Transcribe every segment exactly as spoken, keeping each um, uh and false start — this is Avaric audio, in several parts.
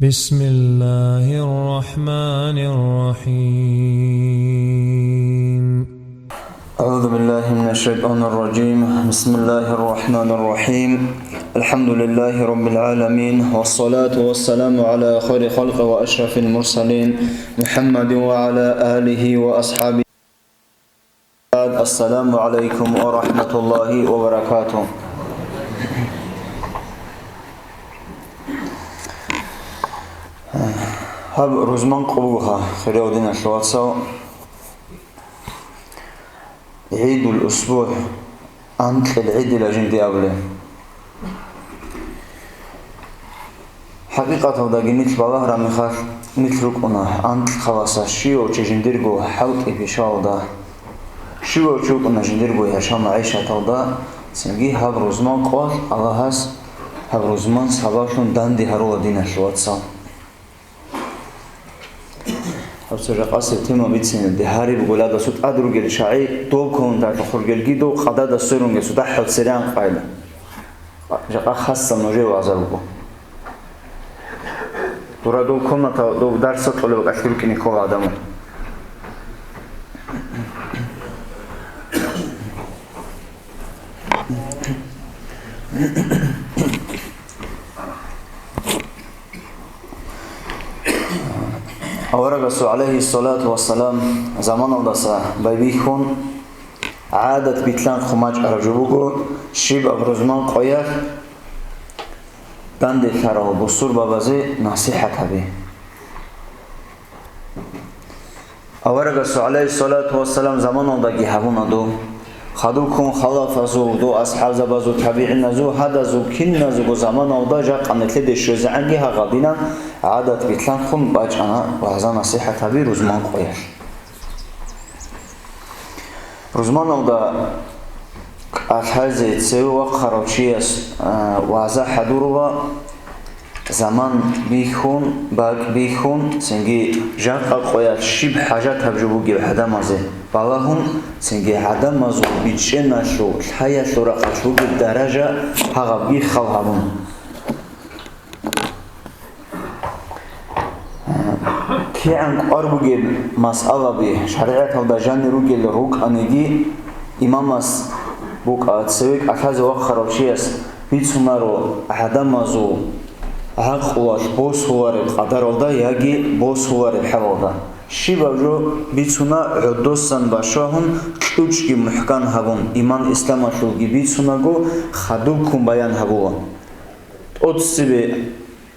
بسم الله الرحمن الرحيم. أعوذ بالله من الشيطان الرجيم. بسم الله الرحمن الرحيم. الحمد لله رب العالمين، والصلاة والسلام على خير خلق وأشرف المرسلين، محمد وعلى آله وأصحابه. السلام عليكم ورحمة الله وبركاته. Гьаб рузман къо буго, хириял диналъул вацал. ГӀидул усбугӀ, анкьил гӀидила жинди абулеб. ХӀакъикъаталдаги нилъ балагьараб мехалъ, нилъ рукӀуна анкь халаса щивав чи жиндирго хӀалтӀи-пишаялда, щивав чи вукӀуна жиндирго яшав-магӀишаталда, цинги гьаб рузман къоялъ Аллагьас гьаб рузман сабаблъун данде гьарула, диналъул вацал. Гьаб цо жакъасеб тема бицине, дагьари буго, ладасул тӀад ругел чагӀи доб комнаталъухъ ругелги, доб къадада сверунгесул дагьал цере анкъ байла. Жакъа хасса нужее вагӀза буго. Дура доб комната, доб дарса кьолеб бакӀалъе рукӀине ккола гӀадамал. Аварагасул, гӀалайгьиссалату вассалам, заманалдаса байбихьун, гӀадат битлъанхъун бачӀараб жо буго, щибаб рузман къоялъ данделъарал бусурбабазе насихӀат гьаби. Аварагасул, гӀалайгьиссалату вассалам, заманалдаги гьабуна доб. Хадубккун халафазул, доб асхӀабзабазул, табигӀиназул, гьадазул киназего заманалда жакъа нилъеде щвезегӀанги гьагъадинан гӀадат битлъанхъун бачӀана вагӀза-насихӀат гьаби рузман къоялъ. Рузманалда кӀалъазе цеве вахъарав чияс, а, вагӀза хӀадурула, заман бихьун, бакӀ бихьун, цинги жакъа къоялъ щиб хӀажатаб жо бугеб гӀадамазе балагьун, цинги гӀадамазул бичӀчӀеналъул, лъаялъул рахъалъ бугеб даража гьагъаб биххал гьабун. КигӀан кӀвар бугеб масъалаби шаригӀаталда жанир ругел рукӀаниги, имамас букӀа цеве кӀалъазе вахъарав чияс бицунаро гӀадамазул гӀакълуялъ босулареб къадаралда яги босулареб хӀалалда. Щибаб жо бицуна гӀодосан башвагьун, кьучӀги мухӀкан гьабун, иман-исламалъулги бицунаго, хадубккун баян гьабула. ТӀоцебе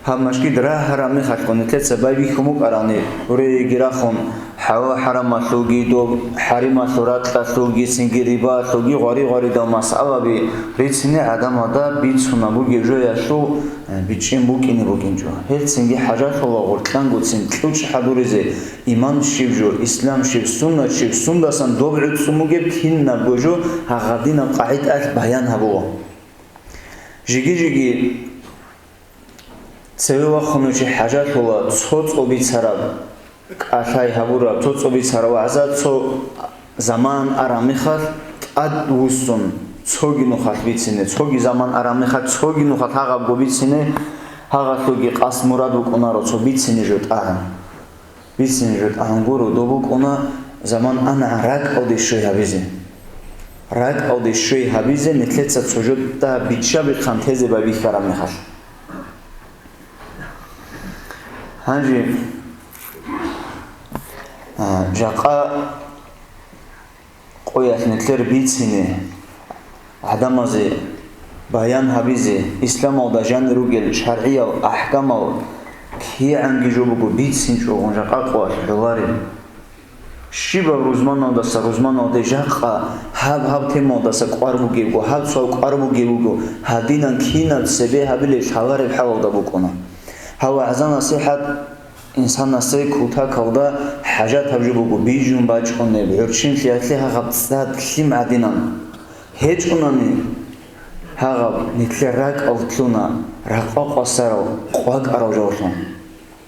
гьаб мажгит рагьараб мехалъго нилъеца байбихьун букӀарани, гьуреги рахун, хӀалал-хӀарамалъулги, доб хӀарималъул ракьалъулги, цинги рибаялъулги гъвари-гъваридал масъалаби рицине гӀадамазда бицунеб бугеб жоялъул, э, бичӀчӀи букӀине букӀинчӀо. Гьелцинги хӀажалъула гъоркьангоцин кьучӀ хӀадуризе, иман щиб жо, ислам щиб, суннат щиб, сундасан доб гӀуцӀцӀун бугеб кинабго жо гьагъадинаб къагӀидаялъ баян гьабула. Жиги-жиги цеве вахунев чи хӀажалъула цо-цо бицараб, кӀалъай гьабураб, цо-цо бицараб вагӀза цо заман араб мехалъ тӀад вуссун, цоги нухалъ бицине, цоги заман араб мехалъ цоги нухалъ гьагъабго бицине, гьагъалъулги къасд-мурад букӀунаро цо бицине жо тӀагӀун. Бицине жо тӀагӀун гуро, доб букӀуна заман анагӀан ракӀалде щвей гьабизе. РакӀалде щвей гьабизе нилъеца цо жо тӀа бичча-бихъан тезе байбихьараб мехалъ. Гьанже, а, жакъа къоялъ нилъер бицине, гӀадамазе баян гьабизе, исламалда жанир ругел шаргӀиял ахӀкамал кигӀанги жо буго бицинчӀогун жакъа къоялъ гӀолареб. Щибаб рузманалдаса рузманалде жакъа гьаб-гьаб темалдаса кӀвар бугебго, гьаб цо кӀвар бугеб буго, гьадинан кинаб цебе гьабилеб лъалареб хӀалалда букӀуна. Гьав вагӀза-насихӀат инсанасе кутакалда хӀажатаб жо буго, бижун бачӀунеб, гӀурччинлъиялъе гьагъаб цӀад лъим гӀадинан гьечӀунани, гьагъаб нилъер ракӀал лъуна, ракъа къвасарал, къвакӀарал жавлъун.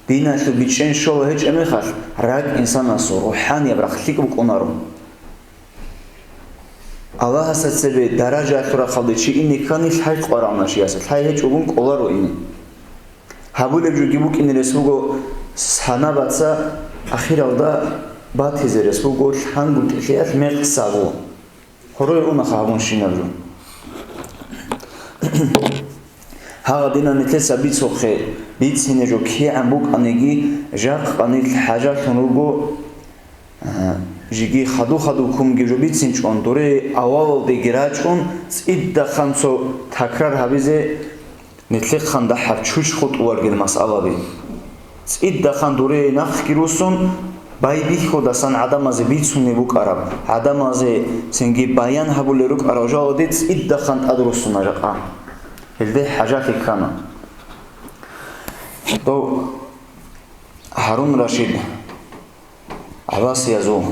Диналъул бичӀчӀен щола гьечӀеб мехалъ, ракӀ инсанасул рухӀанияб рахъ лъикӀ букӀунаро. Аллагьасда цебе даражаялъул рахъалде чи ине ккани, лъай къварагӀуна чиясда, лъай гьечӀогун кӀоларо ине. Гьабулеб жоги букӀине рес буго, санабаца ахиралда батизе рес буго лъангутӀилъиялъ мекъсабу. Гьорой унаха гьабун щинаб жо. Гьагъадина нилъеца бицухъе, бицине жо кигӀан букӀаниги, жакъа нилъ хӀажалъун руго, а, жиги хаду-хаду кумги жо бицинчӀун, дуре авалалдеги рачӀун, цӀидахъан цо такрар гьабизе, нилъехъан дагьаб чуч хутӀуларгел масъалаби. ЦӀидахъан дуре нахъги руссун, байбихьудасан гӀадамазе бицунеб букӀараб, гӀадамазе цинги баян гьабулел рукӀарал жаладе цӀидахъан тӀад руссуна жакъа. Гьелде хӀажалъи ккана. Дов Гьарун Рашид гӀаббасиязул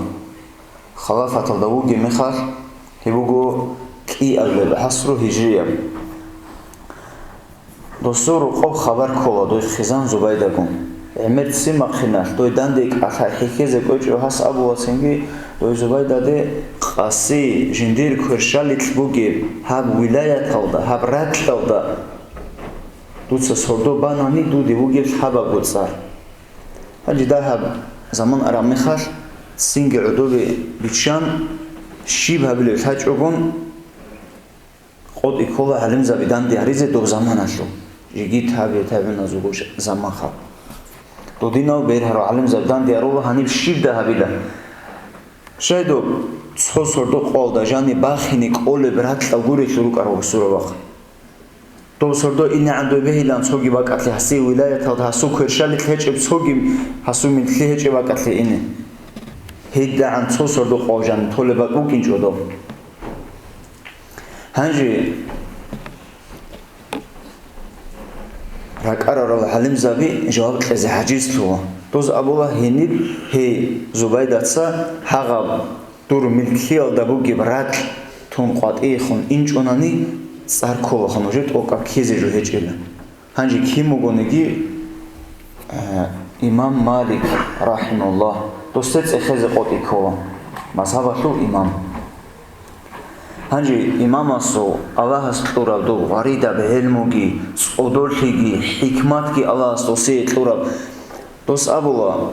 халафаталда вугеб мехалъ, гьеб буго кӀиабилеб гӀасру гьижрияб. Досул рокъоб хабар ккола дой хъизан Зубайдагун. ГӀемер ццин бахъиналъ дой данде кӀалъай хӀехьезе кӀвечӀев гьас абула цинги, дой Зубайдаде къаси жиндир кверщаликь бугеб гьаб вилаяталда, гьаб ракьалда дуца сордо банани, дуде вугеб лъабабго цӀар. Гьанже дагьаб заман араб мехалъ, цинги гӀодобе биччан, щиб гьабилеб лъачӀогун, къотӀи ккола гӀалимзаби данде гьаризе доб заманалъул, жеги таби-, табигӀиназулго заманха. Додинав бергьарав гӀалимзаби данде гьарула гьаниб щибда гьабила. Щай доб цо сордо къоялда жаниб бахине кӀолеб ракьа гурелъул рукӀарав гьасул рабахъ. Дов сордо инегӀан дой бегьилан цоги бакӀалъе гьасие вилаяталда гьасул кверщаликь гьечӀеб, цоги гьасул милкилъи гьечӀеб бакӀалъе ине. ГьедигӀан цо сордо къо жан толеб бакӀ букӀинчӀо дов. Гьанже ракӀарарал гӀалимзаби жаваб кьезе гӀажизлъула. Доз абула гьениб гьей Зубайдаца гьагъаб дур милкиялда бугеб ракь тун къватӀиехун инчӀунани, цӀар кколаха нужер тӀокӀаб ккезе жо гьечӀила. Гьанже кин бугониги, э, имам Малик, рахимауллагь, досде цӀехезе къотӀи ккола, мазгьабалъул имам. Гьанже имамасул Аллагьас кьураб доб гъваридаб гӀелмуги, цӀодорлъиги, хӀикматги Аллагьас досие кьураб. Дос абула,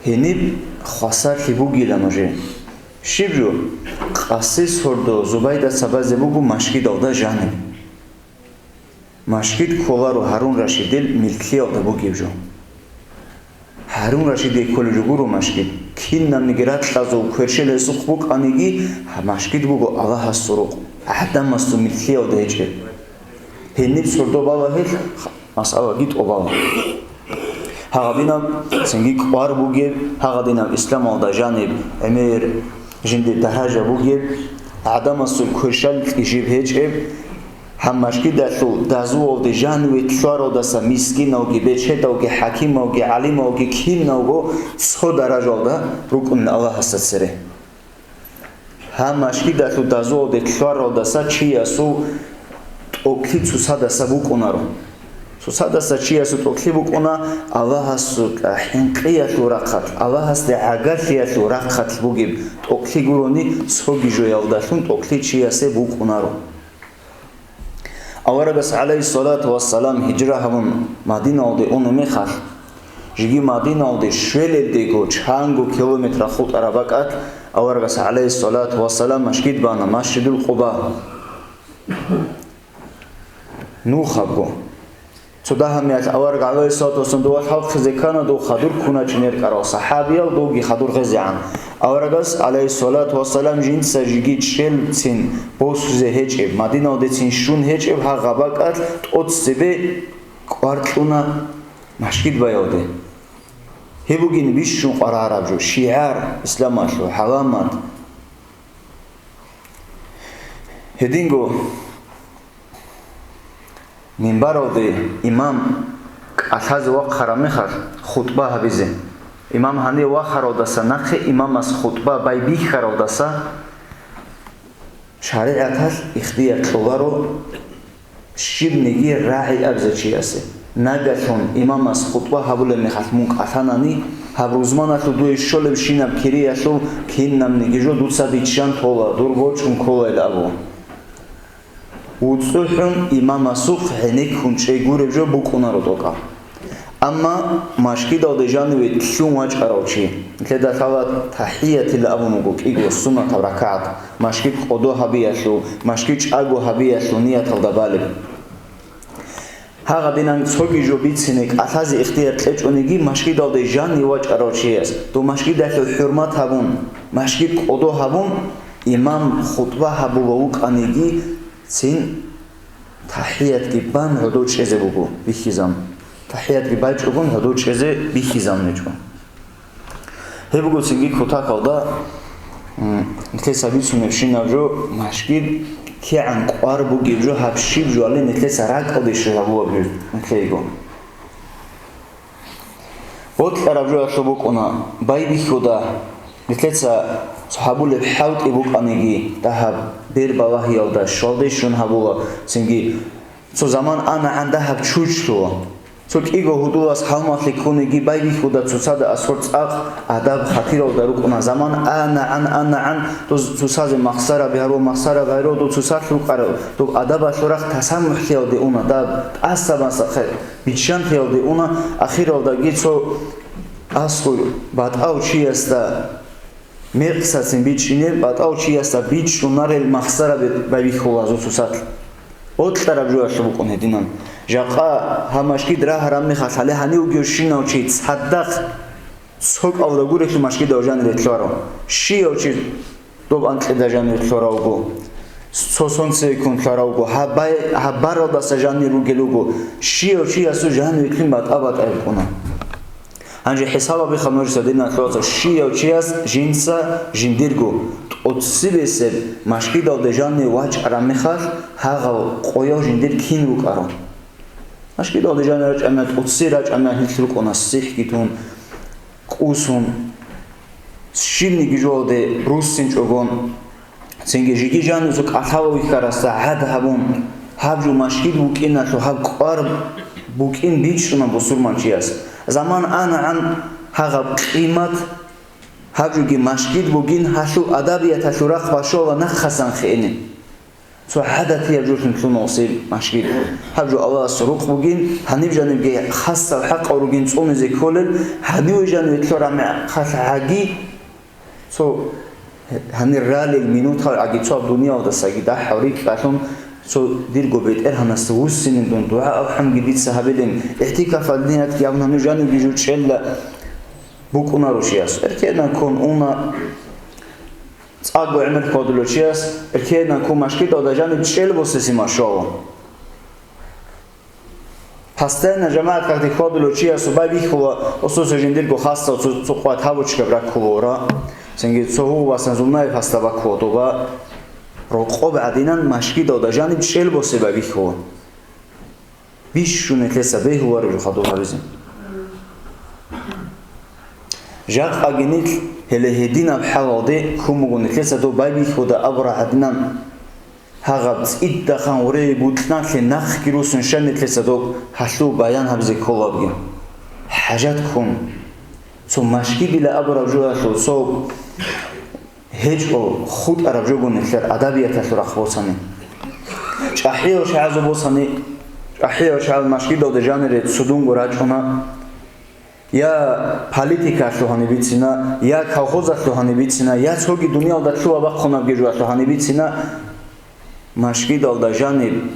гьениб хвасарлъи бугила нужее. Щиб жо? Къаси сордо Зубайдаца базе буго машгидалда жаниб. Машгид кколаро Гьарун Рашидил милкиялда бугеб жо. Гьарун Рашидие кколеб жо гуро машгид. Кинабниги ракьазул кверщел гьесухъ букӀаниги, гьаб машгид буго Аллагьасул рукъ, гӀадамасул милкиялда гьечӀеб. Гьениб сордо бала гьелъ, масъалаги тӀобала. Гьагъадинаб цинги кӀвар бугеб, гьагъадинаб исламалда жаниб гӀемер, жинде даража бугеб, гӀадамасул кверщаликьги жиб гьечӀеб, гьаб машгидалъул дазуялде жаниве лъугьаралдаса мискинавги, бечедавги, хӀакимавги, гӀалимавги кинавго цо даражалда рукӀунел Аллагьасда цере. Гьаб машгидалъул дазуялде лъугьаралдаса чиясул тӀокӀлъи цоцадаса букӀунаро. Цоцадаса чиясул тӀокӀлъи букӀуна Аллагьасукьа хӀинкъиялъул рахъалъ, Аллагьасде гӀагарлъиялъул рахъалъ бугеб тӀокӀлъи гурони, цоги жоялдалъун тӀокӀлъи чиясе букӀунаро. Аварагас, гӀалайгьиссалату вассалам, гьижра гьабун Мадиналде унеб мехалъ, жеги Мадиналде щвелелдего чанго километр хутӀараб бакӀалъ, аварагас, гӀалайгьиссалату вассалам, машгид бана, Масжидул Къуба. Нухабго. Цо дагьаб мехалъ авараг, гӀалайгьиссалату вассалам, дова лъалхъизе ккана, дов хадур ккуначӀин рекӀарал сахӀабиял, довги хадур гъезегӀан. Аварагас, гӀалайгьиссалату вассалам, жинца жеги чӀелцин босузе гьечӀеб, Мадиналдецин щун гьечӀеб гьагъа бакӀалъ тӀоцебе кӀвар кьуна машгид баялде. Гьеб бугин бищун къваригӀараб жо, шигӀар исламалъул, гӀаламат. Гьединго минбаралде имам кӀалъазе вахъараб мехалъ хутӀба гьабизе. Имам гьанив вахаралдаса нахъе имамас хутӀба байбихьаралдаса шаригӀаталъ ихтияр кьоларо щибниги рагӀи абизе чиясе. Нагагьлъун имамас хутӀба гьабулеб мехалъ мун кӀалъанани, гьаб рузманалъул дуе щолебщинаб кириялъул кинабниги жо дуца биччан тола, дур бочӀун кколайилан абун. ВуцӀцӀухӀун имамасухъ гӀенеккун чӀей гуреб жо букӀунаро тӀокӀаб. Амма машгидалде жаниве лъун вачӀарав чи, нилъеда лъала тахӀиятилан абун буго кӀиго суннатаб ракагӀат, машгид кӀодо гьабиялъул, машгид чӀаго гьабиялъул нияталда балеб. Гьагъадинан цоги жо бицине кӀалъазе ихтияр кьечӀониги машгидалде жанив вачӀарав чияс, дов машгидалъул хӀурмат гьабун, машгид кӀодо гьабун, имам хутӀба гьабулев вукӀаниги цин тахӀиятги бан гьодов чӀезе буго бихьизабун. ТахӀиятги бачӀугун гьодов чӀезе бихьизабун гьечӀо. Гьеб буго цинги кутакалда, м, нилъеца бицунебщинаб жо, машгид кигӀан кӀвар бугеб жо, гьаб щиб жоали нилъеца ракӀалде щвей гьабулаб жо нилъего. Бокьараб жоялъул букӀуна байбихьуда, нилъеца цо гьабулеб хӀалтӀи букӀаниги, дагьаб бер балагьиялда щвалде щун гьабула, цинги цо заман анагӀан дагьаб чучлъула. Цо кӀиго гьудулас гьалмагълъи ккуниги байбихьуда цоцазда асхӀор цӀакъ адаб-хатиралда рукӀуна. Заман анагӀан, анагӀан, дов цоцазе махсараби гьару, махсараби гьару, дов цоцалъ рукӀарав, дов адабалъул рахъ тасамухӀлъиялде уна, даб тӀаса-масахъе биччанлъиялде уна, ахиралдаги цо аскӀов батӀав чиясда мекъсацин бичӀчӀине, батӀав чиясда бичӀчӀунарел махсараби байбихьула цоцалъ. Бокьараб жоялъул букӀун гьединан. Жакъа гьаб машгид рагьараб мехалъ гьале гьанив вугевщинав чи цадахъ цо кӀал рагурелъул машгидав жаниве лъугьарав. Щияв чи доб анкьида жаниве лъугьаравго, цо сонцейиккун лъугьаравго, гьаб бай-, гьаб баралдаса жанир ругел руго, щияв чиясул жаниветлъун батӀа-батӀа букӀуна. Гьанже хӀисаб гьабиха нужеца, диналъул вацал, щияв чияс жинца жиндирго тӀоцебесеб машгидалде жаниве вачӀараб мехалъ, гьагъав къояв жиндир кин рукӀарал. Машгидалде жаниве рачӀана, тӀоце рачӀана, гьелъ рукӀуна сихӀги тун, кӀусун, щибниги жоялде руссинчӀогон, цинги жеги жаниве цо кӀалъалев вихьарасда гӀад гьабун, гьаб жо машгид букӀиналъул гьаб кӀвар букӀин бичӀчӀуна бусурманчияс. Заман анагӀан гьагъаб къимат, гьаб жоги машгид бугин, гьалъул адабияталъул рахъ бащула нахъасан хиине. Цо гӀадатияб жолъун лъуна гъосил машгид. Гьаб жо Аллагьас рукъ бугин, гьаниб жанибги хасал хӀакъав ругин цӀунизе кколел, гьаниве жаниве лъугьараб мехалъ гӀаги, цо гьанир ралел минутал гӀаги, цо гьаб дуниялдасаги дагьав рикӀкӀалъун, цо дирго БетӀергьанасда вуссинин дун, дугӀа-алхӀамги дица гьабилин, игӀтикафалъ ниятги гьабун гьанив жанивги жучӀела букӀунаро чияс. Эркенан ккун уна, ЦӀакъго гӀемер хьвадулев чияс эркенан ккун машгидалда жаниб чӀел босизе машгьула. Постоянно жамагӀат гьарде хьвадулев чиясул байбихьула, ососа жиндирго хасал цо, цо къват гьабучкаб раккулора, цинги цо гьугьу басан зумнаяб хасда баккула доба, рокъоб гӀадинан машгидалда жаниб чӀел босе байбихьула. Бищун нилъеца бегьулареб жо хадуб гьабизе. Жакъаги нилъ гьеле гьединаб хӀалалде ккун буго, нилъеца доб байбихьуда абураб гӀадинан, гьагъаб цӀидахъан гъуреги бутӀналъе нахъги руссун щай нилъеца доб гьалъул баян гьабизе кколабги. ХӀажат ккун. Цо машгидила абураб жоялъул цо гьечӀо хутӀараб жого нилъер адабияталъул рахъ босани. ЧӀахӀиял шагьазул босани, чӀахӀиял шагьал машгидалде жанире цудунго рачӀуна, я политикалъул гьаниб бицина, я колхозалъул гьаниб бицина, я цоги дуниялда лъугьа-бахъунабги жоялъул гьаниб бицина, машгидалда жаниб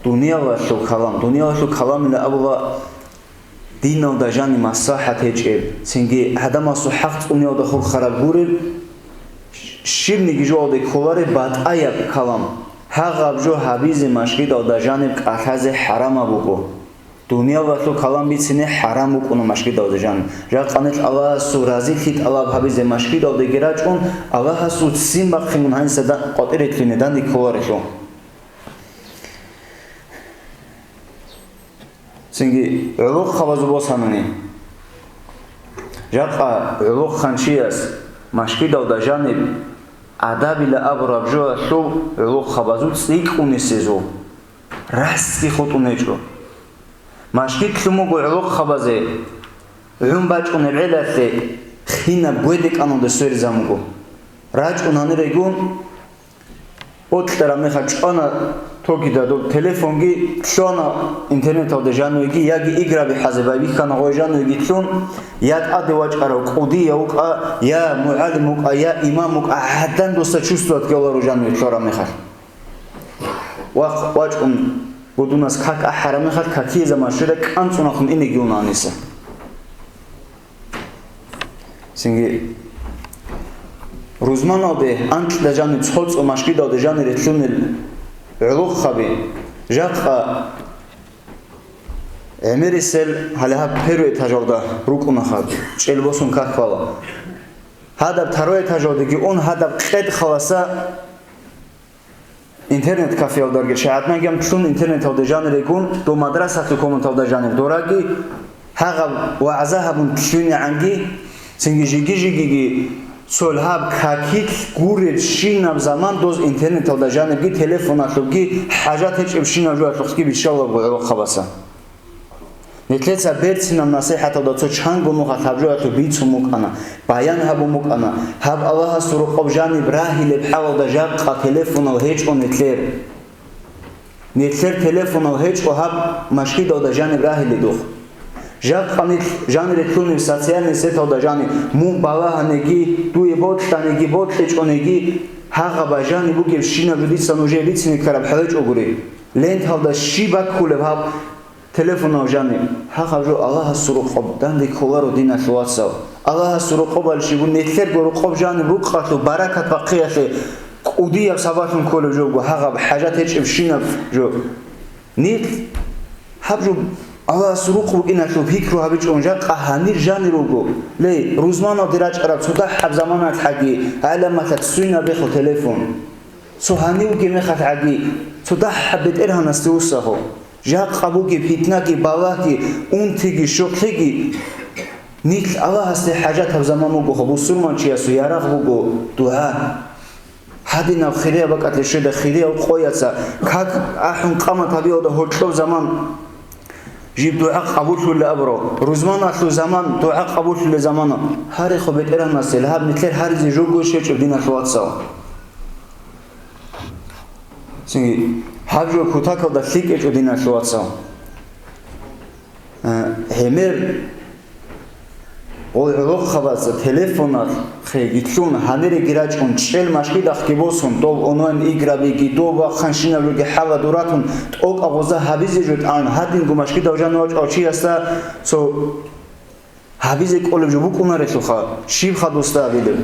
Дуниялалъул калам. Дуниялалъул каламила абула диналда жаниб маслахӀат гьечӀеб, цинги гӀадамасул хӀакъ цӀуниялда хурхараб гуреб, щибниги жоялде кколареб батӀаяб калам. Гьагъаб жо гьабизе машгидалда жаниб кӀалъазе хӀарамаб буго. Дуниялалъул калам бицине хӀарам букӀуна машгидалда жаниб. Жакъа нилъ Аллагьасул разилъи тӀалаб гьабизе машгидалдеги рачӀун, Аллагьасул ццин бахъингун гьаниса да-, къватӀире лъугьине данде кколарелъул. Цинги гӀолохъабазул босанани. Жакъа гӀолохъанчияс машгидалда жаниб адабила абураб жоялъул гӀолохъабазул цӀикӀкӀунесезул расги хутӀун гьечӀо. Машгид лъун буго гӀолохъабазе гӀун бачӀунеб гӀелалъе, хинаб гведекӀаналде сверизабун буго. РачӀун гьанирегун, бокьараб мехалъ чӀвана токида доб телефонги, лъуна интернеталда жанивеги, яги играби хӀазе байбихьана гъой жанивеги лъун, я тӀаде вачӀарав кӀудияв вукӀа, я мугӀалим вукӀа, я имам вукӀа, гӀадан досда чувствовать ккеларо жаниве лъураб мехалъ. Вахъ вачӀун гудунас как ахӀараб мехалъ, какие заман щвела кӀанцӀунахъун инеги уна гьаниса. Цинги рузманалде анкьда жанир цо-цо машгидалде жанир релълъунел гӀолохъаби, жакъа гӀемерисел гьале гьаб первый этажалда рукӀуна хаб, чӀел босун как бала. Гьадаб второй этажалдеги ун, гьадаб къед халаса интернет-кафеялдаги чагӀаднагиян лъун интернеталде жанирегун дов мадрасалъул комнаталда жанир дораги, гьагъаб вагӀза гьабун лъугӀинегӀанги, цинги жиги-жигиги цо гьаб какилъ гуребщинаб заман доз интернеталда жанирги, телефоналъубги, хӀажат гьечӀебщинаб жоялъухъги биччалабго гӀолохъабаса. Нилъеца берцинаб насихӀаталда цо чанго нухалъ гьаб жоялъул бицун букӀана, баян гьабун букӀана, гьаб Аллагьасул рокъоб жаниб рагьилеб хӀалалда жакъа телефонал гьечӀо нилъер. Нилъер телефонал гьечӀо гьаб машгидалда жаниб рагьиледухъ. Жакъа нилъ жанире лъунеб социальный сеталда жаниб, мун балагьанеги, дуе бокьаниги, бокьичӀониги, гьагъаба жаниб бугебщинаб жо дица нужее бицине ккараб хӀалечӀогури. Ленталда щиб баккулеб гьаб? Телефонал жаниб, гьагъаб жо Аллагьасул рокъоб данде кколаро, диналъул вацал. Аллагьасул рокъобал щибун, нилъерго рокъоб жаниб рукъалъул баракат бахъиялъе кӀудияб сабаблъун кколеб жо буго, гьагъаб хӀажат гьечӀебщинаб жо. Нилъ гьаб жо Аллагьасул рукъ букӀиналъул пикру гьабичӀун жакъа гьанир жанир руго. Ле, рузманалде рачӀараб цо дагьаб заманалъ гьаги, гӀаламалъа ццуйнаб бехъо телефон. Цо гьанив вугеб мехалъ гӀаги, цо дагьаб бетӀергьанасде вуссаго. Жакъа бугеб питнаги, балагьги, унтиги, щухълъиги. Нилъ Аллагьасде хӀажатаб заман буго, бусурманчиясул ярагъ буго дугӀа. Гьадинаб хирияб бакӀалъе щведа, хириял къояца как ахӀун къамат гьабиялда гьоркьоб заман. Жиб дугӀа къабуллъулеб абураб, рузманалъул заман, дугӀа къабуллъулеб замана. Гьарихъо БетӀергьанасде гьаб нилъер гьаризе жого щвечӀеб, диналъул вацал. Цинги гьаб жо кутакалда лъикӀ гьечӀо, диналъул вацал. Э, гӀемер гӀолохъабаца телефоналъ хъегилъун гьаниреги рачӀун, чӀел машгидахъги босун, дов онлайн играбиги, дов вахъанщинаб жоги хӀала дуратун, тӀокӀаб гъоза гьабизе жо тӀан, гьадинго машгидав жанив вачӀав чиясда цо гьабизе кӀолеб жо букӀунарелъулха, щибха досда гьабилеб?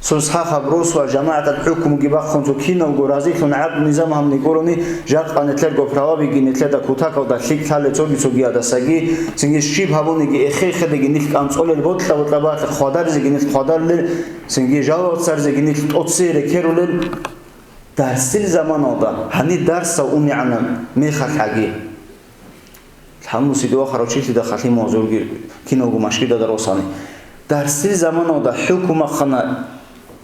Цо сахаб росуа жамагӀаталъ хӀукмуги бахъун, цо киналго разилъун гӀакъ-низам гьабни гурони, жакъа нилъерго правабиги нилъеда кутакалда лъикӀ лъалел цоги-цогиядасаги, цинги щиб гьабуниги эхе-эхедеги нилъ кӀанцӀолел, бокьа-бокьа балъа хъвадаризеги нилъ хъвадарулел, цинги жалоба царизеги нилъ тӀоцее рекерулел. Дарсил заманалда, гьанир дарсав унегӀанаб мехалъ гьаги. Лъабнусиде вахарав чилъидахъа лъимал зурги киналго машгидада росани. Дарсил заманалда хӀукумахъана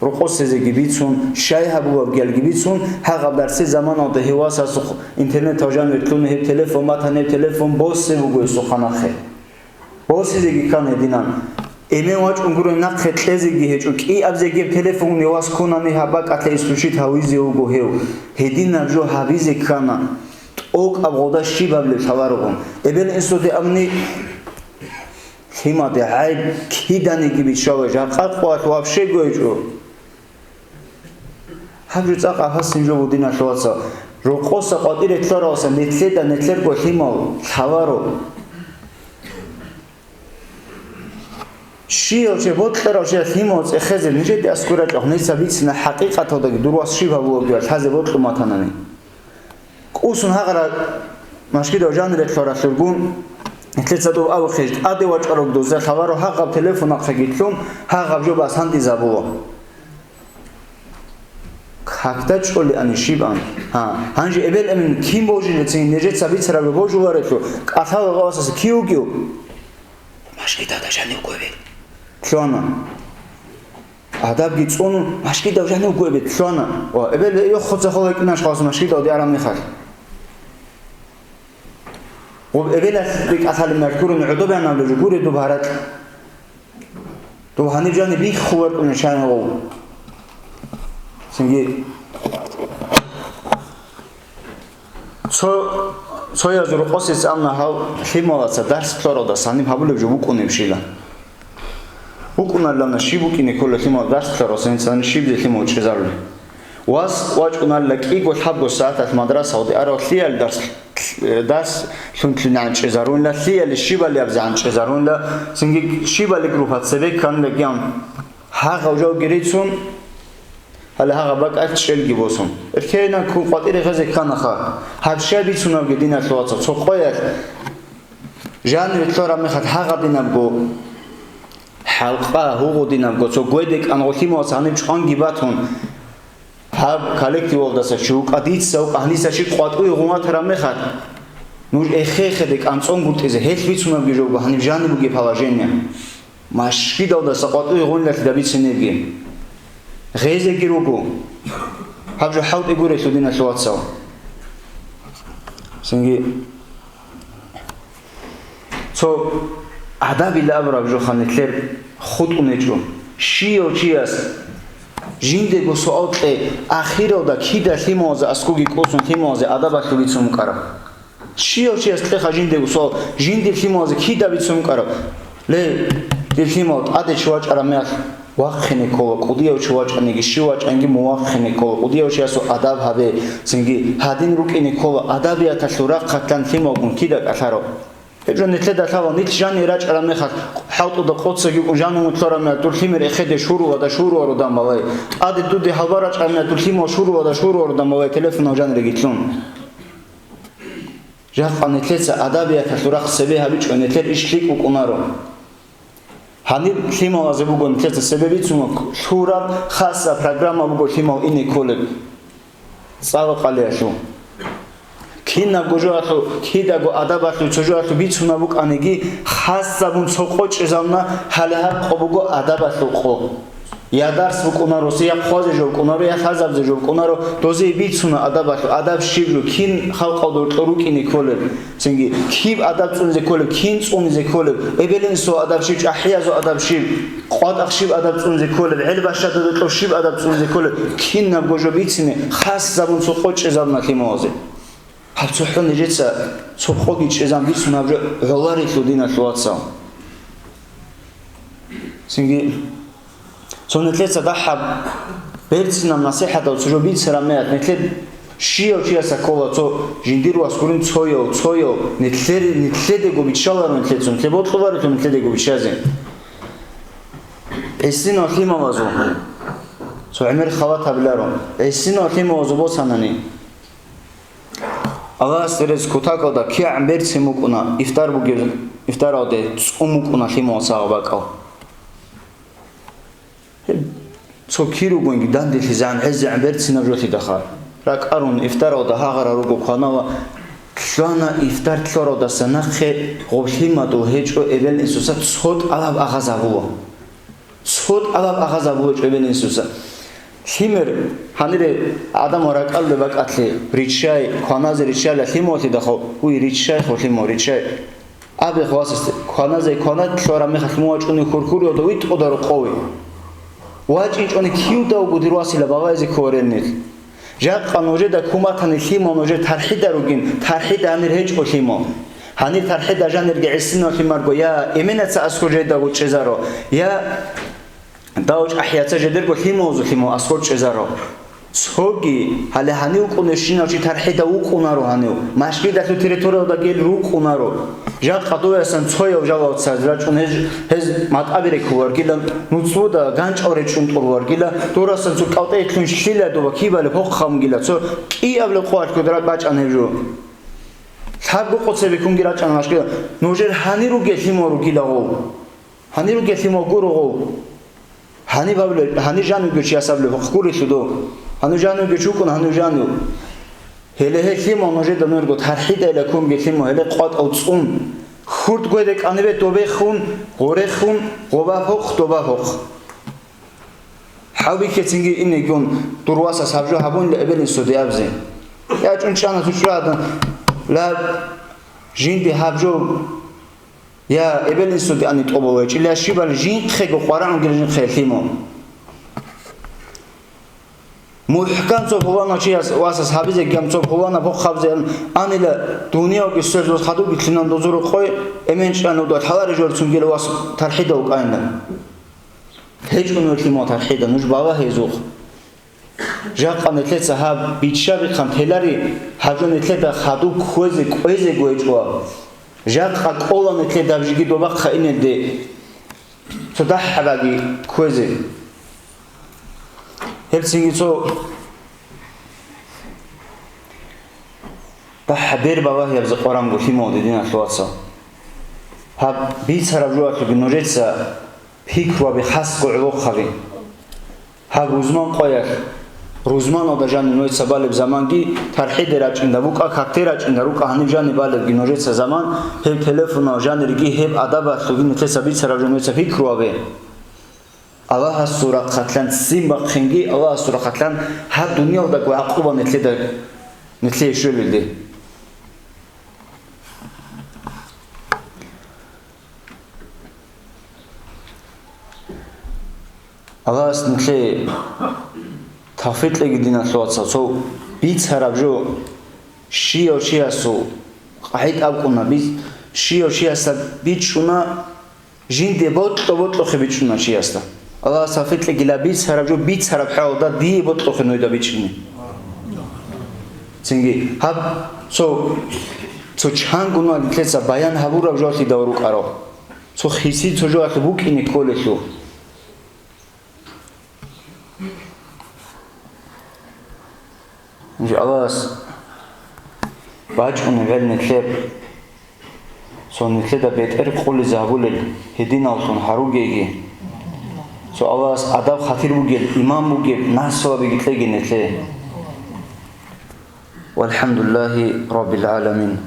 рокъосезеги бицун, щай гьабулеб гьелги бицун, гьагъаб дарсил заманалда гьев васасухъ интернетал жанир лъуна, гьеб телефон батани, гьеб телефон босе буго гьесухъа нахъе. Босизеги ккана гьединан. Эмен вачӀун гурел нахъе кьезеги гьечӀо, кӀиабзеги гьеб телефон гьев вас ккунани гьаб бакӀалъе исключить гьавизе вуго гьев. Гьединаб жо гьабизе ккана. ТӀокӀаб гъода щиб гьабилеб лъаларогъун. Эбел-инсуде абни лъимаде гӀайиб киданиги биччала, жакъа къоялъ вообще гьечӀо. Гьаб жо цӀакъ гьабсин жо буго, диналъул вацал. Рокъоса къватӀире ккаралдаса нилъеда нилъерго лъимал лъаларо. Щияв чи, бокьарав чи лъимал цӀехезе нижеде аскӀура кьахъ, нижеца бицина хӀакъикъаталдаги дур вас щиб гьабулеб лъазе бокьун батанани. КӀусун гьагъара машгидав жанире ккаралъургун, нилъеца дов абухъе, тӀаде вачӀарав доза лъаларо гьагъаб телефонахъеги лъун, гьагъаб жо басандизабула. Какда чӀолеани щибан? Гьа, гьанже эбел-эмен кин божулецин нижеца бицарабги божуларелъул, кӀалъала гъавасаса кив вугев? Машгидалда жанив гуйбе. Лъугьана. Адабги цӀунун, машгидав жанив гуйбе, лъугьана. Ва эбел-, бе-, ёхоца хола йикӀинаш халас машгидалде араб мехалъ. Гъуб эбелалъ бекӀалъали малъкурун гӀодобе анаб жо гуре дуб гьаракь. Дов гьаниб жани биххуларкьуна чанигъов. Цинги Цо, цояз рокъосез амма гьав лъималаца дарс лъоралдаса гьаниб гьабулеб жо букӀунебщила. БукӀунарилана щиб букӀине ккола лъимал дарс лъоралдаса, гьаниб щиб лъимал чӀезарулеб. Вас вачӀунарила кӀиго-лъабго сагӀаталъ мадрасалде арав лъиялъ дарс, дарс лъун-лъунегӀан чӀезарунила, лъиялъ щибали абзегӀан чӀезарунила, цинги щибали группа цебе кканила гьан. Гьагъав жавги рицун, гьале гьагъа бакӀалъ чӀелги босун. Эркенан ккун къватӀире гъезе кканаха. Гьаб щай бицунавги, диналъул вацал, цо къоялъ жаниве лъораб мехалъ гьагъадинабго хӀалкъа, гьугъудинабго, цо гойде кӀан гъолъималас гьаниб чӀванги батун, гьаб коллективалдаса чи вукӀа, дица вукӀа, гьаниса чи къватӀуе гъуматараб мехалъ, нуж эхе-эхеде кӀанцӀонгутӀизе, гьелъ бицунабги жо буго гьаниб жаниб бугеб положение. Машгидалдаса къватӀуе гъунилалъ дабицинеги. Гъезеги руго. Гьаб жо хӀалтӀи гурелъул, диналъул вацал. Цинги цо адабила абураб жоха нилъер хутӀун гьечӀо. Щияв чияс жиндего суал кье, ахиралда кида лъималазе аскӀоги кӀусун лъималазе адабалъул бицун букӀараб. Щияв чияс кьеха жиндего суал, жиндир лъималазе кида бицун букӀараб? Ле, дир лъимал, тӀаде чи вачӀараб мехалъ вахъине ккола, кӀудияв чи вачӀаниги, щив вачӀаниги мувахъине ккола, кӀудияв чиясул адаб гьабе, цинги гьадин рукӀине ккола, адабияталъул рахъалъан лъималгун кида кӀалъараб? Гьеб жо нилъеда лъала, нилъ жанир рачӀараб мехалъ, хӀалтӀуда къоцаги укӀун жанун лъораб мехалъ, дур лъимер эхеде шурула да шуруару дан балай, тӀаде дуде гьалба рачӀараб мехалъ, дур лъимал шурула да шуруару дан балай, телефонал жаниреги лъун. Жакъа нилъеца адабияталъул рахъ цебе гьабичӀо, нилъер иш лъикӀ букӀунаро. Гьаниб лъималазе буго нилъеца цебе бицун лъураб хасса программа буго лъимал ине кколеб цӀалукъалиялъул. Кинабго жоялъул, кидаго адабалъул цо жоялъул бицунаб букӀаниги, хасабун цо къо чӀезабуна, гьале гьаб къо буго адабалъул къо. Я дарс букӀунаро, я хъвазе жо букӀунаро, я лъазабизе жо букӀунаро, дозе бицуна адабалъул, адаб щиб жо, кин халкъалда гьоркьор рукӀине кколеб, цинги киб адаб цӀунизе кколеб, кин цӀунизе кколеб, эбел-инсул адаб щиб, чӀахӀиязул адаб щиб, къватӀахъ щиб адаб цӀунизе кколеб, гӀел бащадаб гьоркьоб щиб адаб цӀунизе кколеб, кинабго жо бицине хасабун цо къо чӀезабуна лъималазе. Гьаб цохӀо нижеца цо къоги чӀезабун бицун гьаб жо гӀоларелъул, диналъул вацал. Цинги цо нилъеца дагьаб берцинаб насихӀатал цо жо бицараб мехалъ, нилъер щияв чияса ккола цо жиндир вас гурин цояв, цояв, нилъер-, нилъедего биччаларо нилъецун, нилъер бокьуларелъул нилъедего биччазе. ГӀисинал лъималазул цо гӀемер халат гьабиларо. ГӀисинал лъималазул босанани, Аллагьасде рецц, кутакалда кигӀан берцин букӀуна, ифтар бугеб, ифтаралде цӀун букӀуна лъималаца гьаб бакӀал. Гьеб цо кир ругонги данделъизегӀан гӀезегӀан берцинаб жолъидаха. РакӀарун ифтаралда гьагъарал руго кванала, лъана ифтар лъоралдаса нахъе гъоб лъимадул гьечӀо эбел-инсуца цо тӀалаб агъазабула. Цо тӀалаб агъазабула чӀобел-инсуца. Лъимер, гьанире гӀадамал ракӀалде бакӀалъе риччай, кваназе риччайла лъималлъидахъо, уй, риччайхъо лъимал, риччай. Абе хвасасде, кваназе кванат лъугьараб мехалъ мугьачӀуни хурхуриялда витӀуда рокъове. ВачӀинчӀони кивдавго дир васила багъаизе кколарел нилъ. Жакъа нужеда куматани лъимал нужер тархӀида ругин, тархӀида гьанир гьечӀо лъимал. Гьанир тархӀида жанирги гӀисинав лъимарго, я эменаца аскӀор жедаго чӀезаро, я дав чӀахӀияца жедерго лъималазул лъимал аскӀор чӀезаро. Цоги, гьале гьанив вукӀуневщинав чи тархӀида вукӀунаро гьанив, машгидалъул территориялда гел рукӀунаро. Жакъа довесан цояв жалавцаз рачӀун гьез, гьез матӀаби рекуларгила, нуцлуда ганчӀал речӀчӀун тӀурларгила, дорасан цо кӀалтӀе итлъун лъила доба кибали похъамгила, цо кӀиабли къоялъ кодра бачӀан гьев жо. Лъабго къо цебеккунги рачӀана машгила, нужер гьанир ругел лъимал ругилагъов. Гьанир ругел лъимал гуро гъов. Гьаниб абулеб, гьанир жанивгев чияс абулеб, гьукъ гурелъул дов. Гьанив жанивгев чи вукӀун, гьанив жанив. Гьеле гьел лъимал нужеда нурго тархӀидайила ккунги лъимал, гьеле къватӀал цӀун. Хьурт гведе кӀанибе добехун, гъорехун, гъоба похъ, доба похъ. ХӀавбихьецинги инегун, дур васас гьаб жо гьабунила эбел-инсуде абзе. Я чӀунчӀана цо чӀужугӀадан, ла жинди гьаб жо Я эбел-инсуде ани тӀобал гьечӀила, щибали жинхъего къварагӀунгел жинхъе лъимал. МухӀкан цо пуланав чияс васас гьабизе гьаб, цо пуланаб хъабзе анила, дунияги сверзулас хадуги лъиман дозур къой, эмен чӀануда лъаларе жорцун гила вас тархӀидав кӀайна. ГьечӀун вехимал тархӀида, нуж бала гьезухъ. Жакъа нилъеца гьаб биччабихъан телари, гьаб жо нилъеда хадуб кквезе кӀвезего гьечӀо. Жакъа кӀола нилъеда гьаб жиги добахъа инелде цо дагьабаги кквезе. Гьебцинги цо дагьаб бер балагьияб закъоранго лъимал, диналъул вацал. Гьаб бицараб жоялъулги нужеца пикру гьабе, хасго гӀолохъаби. Гьаб рузман къоялъ, рузманалда жанир нужеца балеб заманги, тархӀиде рачӀинда букӀа, какде рачӀинда рукӀа, гьаниб жаниб балебги нужеца заман, гьеб телефонал жанирги, гьеб адабалъулги нилъеца бицараб жо нужеца пикру гьабе. Аллагьасул рахъалъан ццин бахъинги, Аллагьасул рахъалъан гьаб дуниялдаго гӀакъуба нилъеда, нилъее щвелилде. Аллагьас нилъее тавфикъ кьеги, диналъул вацал, цо бицараб жо щияв чиясул къагӀид абкӀуна, биз-, щияв чиясда бичӀчӀуна, жинде бокьа-бокьухъе бичӀчӀуна чиясда. Аллагьас тавфикъ кьегила бицараб жо бицараб хӀалда дие бокьухъе нужда бичӀчӀине. Цинги гьаб цо, цо чанго нилъеца баян гьабураб жоялъидал рукӀарал. Цо хиси цо жоялъул букӀине кколелъул. Иншаллагь, Аллагьас бачӀунеб гьел нилъер, цо нилъеда бетӀер къулизе гьабулел гьединаллъун гьаругеги. Цо Аллагьас адаб-хатир бугел, иман бугеб наслабиги кьеги нилъее. ВалхӀамдулиллагьи раббил гӀаламин.